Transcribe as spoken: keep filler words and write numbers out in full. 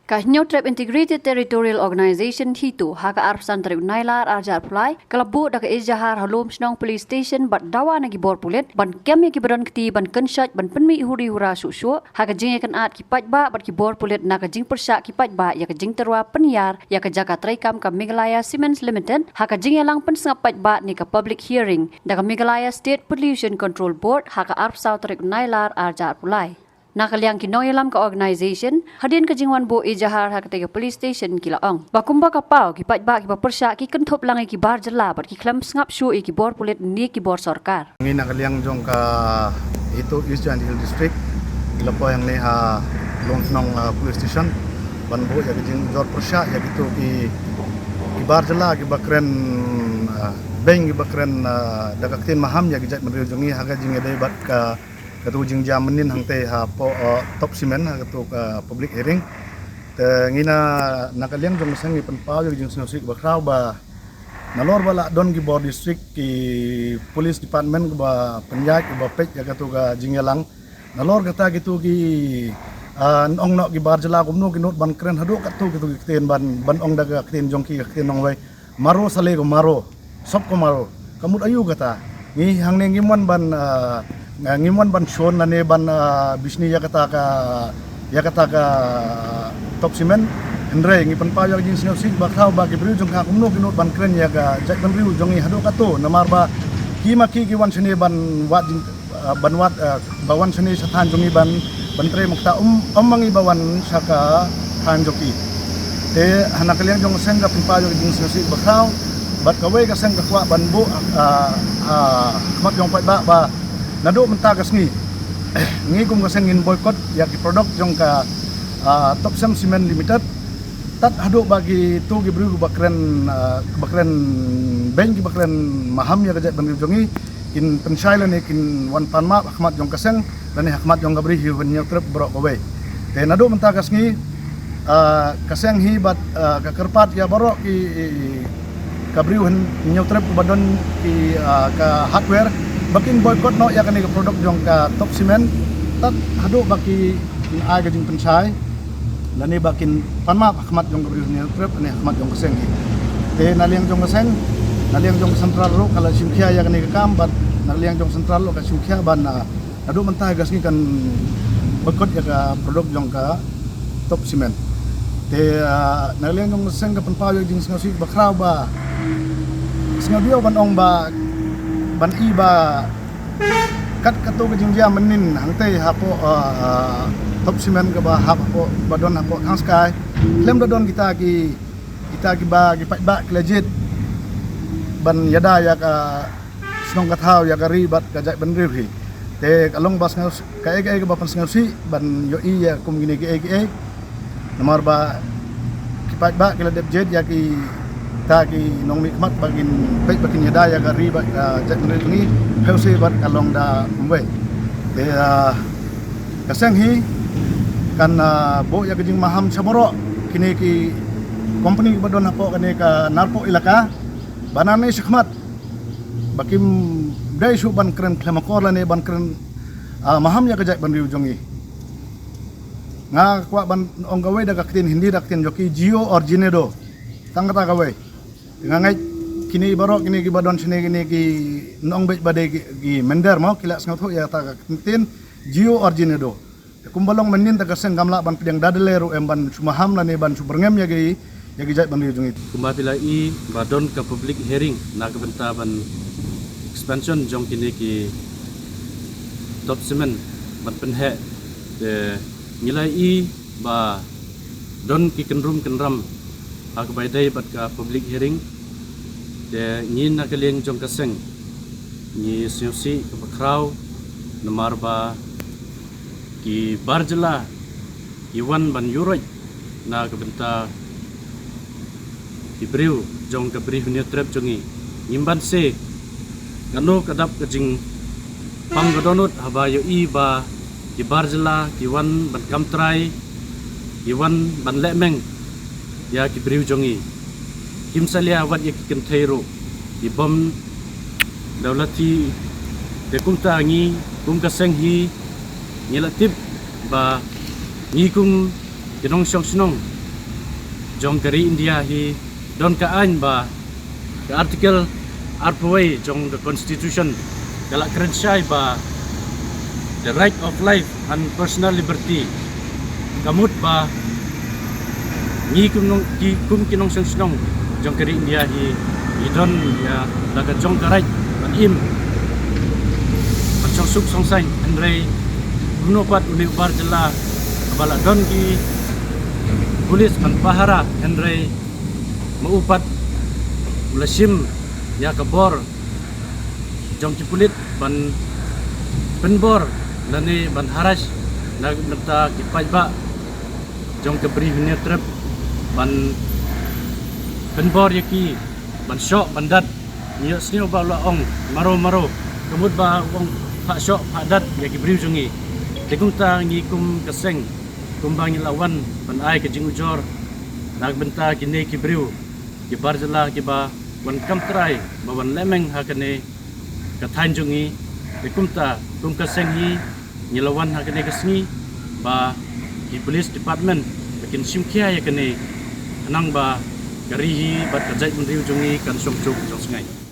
Ka Hynñiewtrep Integrated Territorial Organization HITO ha ka arphew san tarik u Nailar arhajar arphew lai ka la buh da ka ejahar ha Lumshnong Police Station bad dawa na ki bor pulit ban kem ïa ki ba don kti ban kynshait ban pynmih huri hura shuh shuh ha ka jingïakynad ki paidbah bad ki bor pulit na ka jingpyrshah ki paidbah ïa ka jingtyrwa pynïar ïa ka jaka treikam ka Meghalaya Cements Limited ha ka jingïalang pynsngap paidbah ne ka public hearing da ka Meghalaya State Pollution Control Board ha ka arphew saw tarik u Nailar arhajar arphew lai. Na ka liang ki nongïalam ka organization, hadien ka jingwan buh ejahar ha katei ka police station ki la ong ba kumba ka paw ki paidbah ki ba pyrshah ki kynthup lang ïa ki bar jylla bad ki khlem sngap shuh ïa ki bor pulit ne ki bor sorkar. Ngi na ka liang jong ka HITO East Jaintia Hills District ki la poi hangne ha Lumshnong, ah, Police Station ban buh ïa ka jingjur pyrshah ïa kito ki, ki bar jylla ki ba kren, ah, beiñ ki ba kren, ah, da ka ktien maham ïa ki jaitbynriew jong ngi ha ka jingïadei bad ka katu jingjia mynnin hangtei hapoh, uh, Top Cement ha katu ka public hearing. Te ngi na, na ka liang jong ka seng ngi pynpaw ïa ka jingsngewsih ba khraw ba nalor ba la don ki bor district ki police department ki ba pynïaid ki ba peit ïa katu ka jingïalang. Nalor kata kitu ki, uh, ong noh ki bar jylla kumno ki nud ban kren haduh katu kitu ki ktien ban, ban ong da ka ktien jong ki ka ktien nongwei. Maro sale ko maro, sop ko maro. Ka mut aïu kata. Ngi hangne ngim wan ban, ah, ngim wan ban shon lane ban, ah, bishni ïa kata ka, ïa kata ka Top Cement. Hynrei ngi pynpaw ïa ka jingsngewsih ba khraw ba ki briew jong ka kumno ki nud ban kren ïa ka jaitbynriew jong ngi haduh kato namar ba ki ma ki ki wan shane ban wad jing ah, ban wad, ah, ba wan shane sha thaiñ jong ngi ban, ban trei, mynta um, um ma ngi ba wan sha ka thaiñ jong ki. Te ha na ka liang jong ka seng ka pynpaw ïa ka jingsngewsih ba khraw bad kawei ka seng ka kwah ban buh, ah, ah, khmat jong paidbah ba naduh mynta ka sngi ngi kum ka seng ngin boycott ïa ki product jong ka, ah, Top Cem Cement Limited. Tad haduh ba kitu ki briew ki ba kren, ah, ba kren beiñ ki ba kren maham ïa ka jaitbynriew jong ngi kin pynshai lane kin wan pan map ha khmat jong ka seng lane ha khmat jong ka Bri Hynñiewtrep baroh kawei. Te naduh mynta ka sngi, ah, ka seng hi bad, ah, ka kyrpad ïa baroh ki, ka Bri Hynñiewtrep ba don ki, ah, ka hardware ba kin boycott noh ïa kane ka product jong ka Top Cement tad haduh ba ki kin ai ka jingpynshai lane ba kin pan map ha khmat jong ka Bri Hynñiewtrep ne ha khmat jong ka seng hi. Te na liang jong ka seng, na liang jong ka central ruh ka la shim khia ïa kane ka kam bad na liang jong central ruh ka shim khia ban, ah, naduh mynta ka sngi kan boycott ïa ka product jong ka Top Cement. Te, ah, na liang jong ka seng ka pynpaw ïa ka jingsngewsih ba khraw ba sngewdiaw ban ong ba ban i ba kat katu ka jingjia mynnin hangtei hapoh, ah, ah, Top Cement kaba hap hapoh ba don hapoh Thangskai. Khlem da don kita ki, kita kiba ki paidbah ki la jied ban ïada ïa ka shnong ka thaw ïa ka ri bad ka jaitbynriew hi. Te ka long ba sngew kaei kaei kaba pynsngewsih ban ïohi ïa kum kine kiei kiei. Namar ba ki paidbah ki la dep jied ïa kita ki nongmihkhmat ba kin peit ba kin ïada ïa ka ri bad ka jaitbynriew jong ngi. Phi ïohi bad ka long da kumwei. Te, ah, ka seng hi kan, ah, buh ïa ka jingmaham sha baroh kine ki company kiba don hapoh kane ka Narpuh Elaka ba nangne shakhmat ba kim dei shuh ban kren khlem akor lane ban kren, ah, maham ïa ka jaitbynriew jong ngi. Nga kwah ban ong kawei da ka ktien Hindi da ka ktien jong ki jio origine do. Tang kata kawei. Nga ngeit kine baroh kine kiba don shane kine ki nong beit ba dei ki, ki mynder mo ki la sngewthuh ïa kata ka ktien jio origine do. Kumba long mynnin ta ka seng kam lah ban pdiang da dei ruh em ban shu maham lane ban shu byrngem ïa ki, ïa ki jaitbynriew jong ngi. Kumba phi la i ba don ka public hearing na ka bynta ban expansion jong kine ki Top Cement ban pynheh. Te ngi la i ba don ki kynrum kynram ha kaba ïadei bad ka public hearing. Te ngi na ka liang jong ka seng ngi sngewsih kaba khraw namar ba ki bar jylla ki wan ban ïuroit na ka bynta ki briew jong ka Bri Hynñiewtrep jong ngi. Ngim banse kano ka dap ka jingpang ka dohnud haba ïohi ba ki bar jylla ki wan ban kam trai, ki wan ban lehmeng ïa ki briew jong ngi. Kim salia wat ïa ki kynthei ruh, ki bom dawlati. Te kumta ngi kum ka seng hi ngi la tip ba ngi kum ki nongshong shnong jong ka ri India hi don ka aiñ ba ka Article arphew wei jong ka Constitution ka la kren shai ba the right of life and personal liberty. Ka mut ba ngi kum nong, ki, kum ki nongshong shnong jong ka ri India hi, ngi don ïa la ka jong ka right ban im, ban shong suk shong saiñ, hynrei kumno pat une u bar jylla ba la don ki pulit ban pahara, hynrei ma u pat u la shim ïa ka bor jong ki pulit ban pynbor lane ban harass na ka bynta ki paidbah jong ka Bri Hynñiewtrep, ban pynbor ïa ki ban shoh ban dat. Ngi ïohsngew ba u la ong maro maro, ka mut ba u ong phah shoh phah dat ïa ki briew jong ngi. Te kumta ngi kum ka seng, kumba ngi la wan ban ai ka jingujor na ka bynta kine ki briew, ki bar jylla kiba wan kam trai ba wan lehmeng ha kane ka thaiñ jong ngi. Te kumta kum ka seng hi ngi la wan ha kane ka sngi ba ki police department ba kin shim khia ïa kane, khnang ba ka ri hi bad ka jaitbynriew jong ngi kan shong suk shong saiñ.